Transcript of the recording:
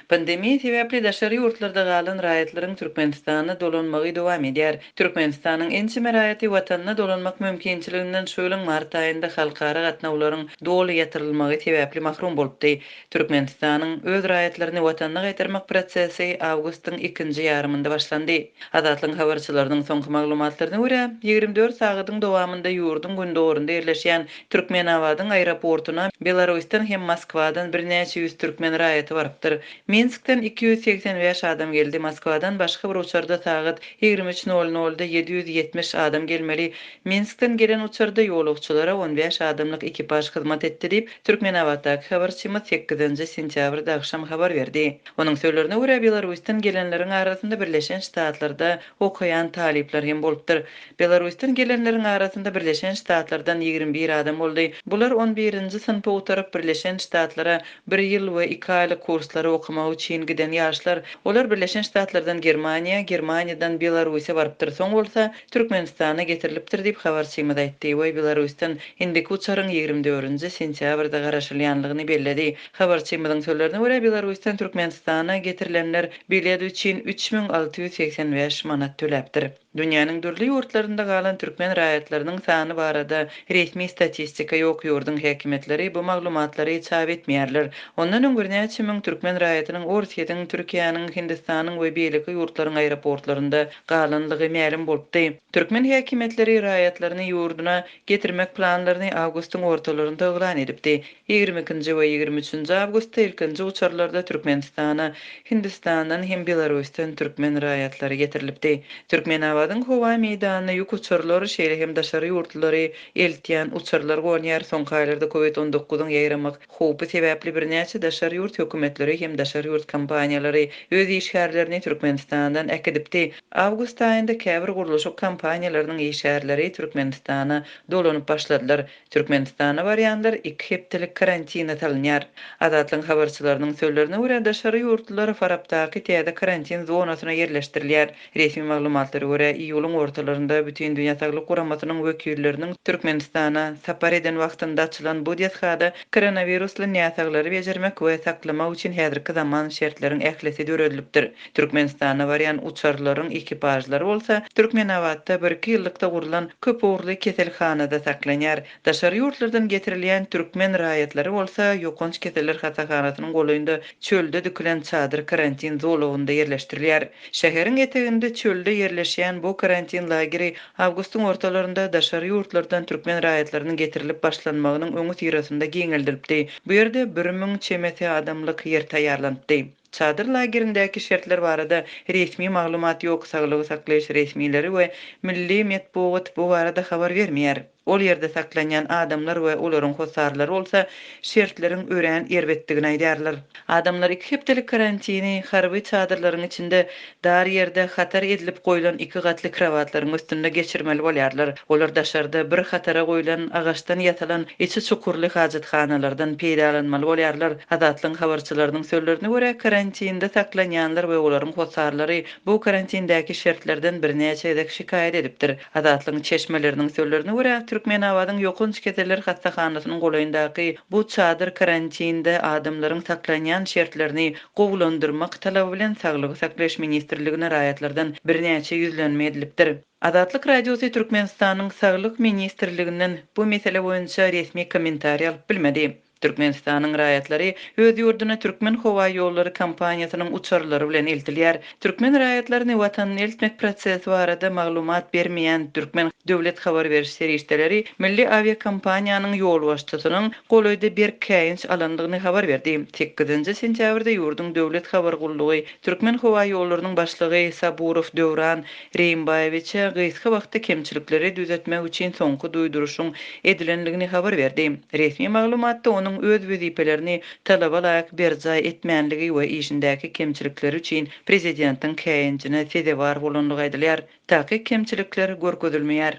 Pandemiýa sebäpli daşary ýurtlarda galan raýatlaryň Türkmenistana dolanmagy dowam edýär. Türkmenistanyň ençeme raýaty Watanyna dolanmak mümkinçiliginden şu ýylyň mart aýynda halkara gatnawlaryň doly ýatyrylmagy sebäpli mahrum bolupdy. Türkmenistanyň öz raýatlaryny Watanyna gaýtarmak prosesi awgustyň ikinji ýarymynda başlandy. Azatlygyň habarçylarynyň soňky maglumatlaryna görä, 24 sagadyň dowamynda ýurduň gündogarynda ýerleşýän Türkmenabadyň aeroportuna Belarusdan hem Moskwadan birnäçe ýüz türkmen raýaty barypdyr. Minskden 285 adam geldi, Moskwadan başga bir uçarda sagat 23 nol nolda 770 adam gelmeli. Minskden gelen uçarda ýolagçylara 15 adamlyk ekipaž hyzmat etdi diýip, Türkmenabatdaky habarçymyz sekizinji sentýabrda agşam habar berdi. Onuň sözlerine görä, Belarusdan gelenleriň arasynda Birleşen Ştatlarda okaýan talyplar hem bolupdyr. Belarusdan gelenleriň arasynda Birleşen Ştatlardan 21 adam boldy. Bular on birinji synpy gutaryp, Birleşen Ştatlara bir ýyl we iki aýlyk kurslary okamak üçin giden ýaşlar. Olar Birleşen Ştatlardan Germaniýa, Germaniýadan Belarusa barypdyr, soň bolsa Türkmenistana getirilipdir diýip, habarçymyz aýtdy we Belarusdan indiki uçaryň 24-nji sentýabrda garaşylýanlygyny belledi. Habarçymyzyň sözlerine görä, Belarusdan Türkmenistana getirilenler bilet üçin 3685 manat töläpdir. Dünýäniň dürli ýurtlarynda galan türkmen raýatlarynyň sany barada resmi statistika ýok, ýurduň häkimiýetleri bu maglumatlary çap etmeýärler. Ondan öň birnäçe müň türkmen raýatynyň Orsýetiň, Türkiýäniň, Hindistanyň we beýleki ýurtlaryň aeroportlarynda galanlygy mälim bolupdy. Türkmen häkimiýetleri raýatlaryny ýurduna getirmek planlaryny awgustyň ortalarynda yglan edipdi. 22-nji we 23-nji awgustda ilkinji uçarlarda Türkmenistana Hindistandan hem Belarusdan türkmen raýatlary getirilipdi. Türkmenabadyň howa meýdanyna ýük uçarlary, şeýle hem daşary ýurtlulary eltýän uçarlar gonýar. Soňky aýlarda Covid 19-yň ýaýramak howpy sebäpli birnäçe daşary ýurt hökümetleri hem daşary ýurt kompaniýalary öz işgärlerini Türkmenistandan äkidipdi. Awgust aýynda käbir gurluşyk kompaniýalarynyň işgärleri Türkmenistana dolanyp başladylar. Türkmenistana barýanlar iki hepdelik karantina salynýar. Azatlygyň habarçylarynyň sözlerine görä, daşary ýurtlular Farapdaky täze karantin zonasyna ýerleşdirilýär. Resmi maglumatlara görä, iýulyň ortalarynda Bütindünýä Saglyk Guramasynyň wekilleriniň Türkmenistana sapar eden wagtynda açylan bu desgada koronawirusly näsaglary bejermek we saklamak üçin häzirki zaman şertleriň ählisi döredilipdir. Türkmenistana barýan uçarlaryň ekipažlary bolsa Türkmenabatda birki ýyllykda gurlan köp ugurly keselhanada saklanýar. Daşary ýurtlardan getirilýän türkmen raýatlary bolsa ýokanç keseller hassahanasynyň golaýynda çölde dikilen çadyr karantin zolagynda ýerleşdirilýär. Şäheriň eteginde çölde ýerleşýän bu karantin lageri awgustyň ortalarynda daşary ýurtlardan türkmen raýatlarynyň getirilip başlanmagynyň öňüsyrasynda giňeldilipdi. Bu ýerde 1000 çemesi adamlyk ýer taýýarlanypdy. Çadyr lagerindäki şertler barada resmi maglumat ýok, saglygy saklaýyş resmileri we milli metbugat bu barada habar bermeýär. Ol ýerde saklanýan adamlar we olaryň hossarlary bolsa şertleriň örän erbetdigini aýdýarlar. Adamlar iki hepdelik karantini harby çadyrlaryň içinde dar ýerde hatar edilip goýlan iki gatly krowatlaryň üstünde geçirmeli bolýarlar. Olar daşarda bir hatara goýlan agaçdan ýasalan içi çukurly hajathanalardan peýdalanmaly bolýarlar. Azatlygyň habarçylarynyň sözlerine görä, karantinde saklanýanlar we olaryň hossarlary bu karantindäki şertlerden birnäçe gezek şikaýat edipdir. Azatlygyň çeşmeleriniň sözlerine görä, Türkmenabadyň ýokanç keseller hassahanasynyň golaýyndaky bu çadyr karantinde adamlaryň saklanýan şertlerini gowulandyrmak talaby bilen Saglygy saklaýyş ministrligine raýatlardan birnäçe ýüzlenme edilipdir. Azatlyk Radiosy Türkmenistanyň Saglyk ministrliginden bu mesele boýunça resmi kommentariý alyp bilmedi. Türkmenistanyň raýatlary öz ýurduna Türkmenhowaýollary kompaniýasynyň uçarlary bilen eltilýär. Türkmen raýatlaryny Watanyna eltmek prosesi barada maglumat bermeýän türkmen döwlet habar beriş serişdeleri milli awiakompaniýanyň ýolbaşçysynyň golaýda berk käýinç alandygyny habar berdi. Sekizinji sentýabrda ýurduň döwlet habar gullugy Türkmenhowaýollarynyň başlygy Saburow Döwran Reýimbaýewiçe gysga wagtda kemçilikleri düzetmek üçin soňky duýduryşyň edilendigini habar berdi. Resmi maglumatda onuň öz wezipelerini talaba laýyk berjaý etmänligi we işindäki kemçilikleri üçin prezidentiň käýinjine sezewar bolandygy aýdylýar. Takyk kemçilikler görkezilmeýär.